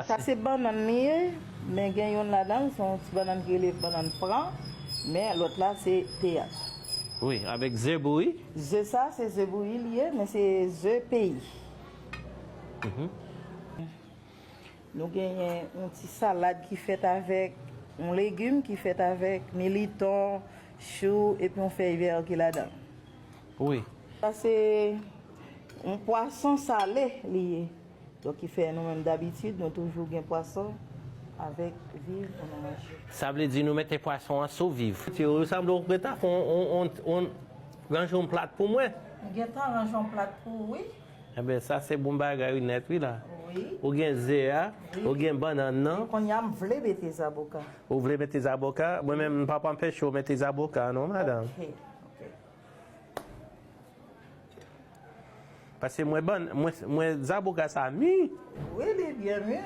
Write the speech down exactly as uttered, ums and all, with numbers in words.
Sa se bannann li ye, men gen youn ladan l, se yon ti bannann ki rele bannann pran, men lòt la se teyat. Wi, avèk ze bouyi. Ze sa, se ze bouyi li ye, men se ze peyi. Nou genyen yon ti salad ki fèt avèk yon legim ki fèt avèk militon, chou epi yon fèy vè ki ladan. Wi. Sa se yon pwason sale li ye. Donk ki fè nou menm dabitid nou toujou gen pwason avèk viv pou nou manje. Sa vle di nou mete pwason an sou viv. Ti ou sanble ou gentan fè on, on, on, on ranje yon plat pou mwen. M gentan ranje yon plat pou ou, wi. Enben sa se bon bagay wi nèt wi la. Wi. Ou gen ze a, Wi. Ou gen bannann nan. Kounye a m vle mete zaboka. Ou vle mete zaboka? Mwen menm m p ap anpeche w mete zaboka non madanm. Ok, ok. Paske mwen bann, mwen, mwen zaboka sa mi. Wi, li byen mi.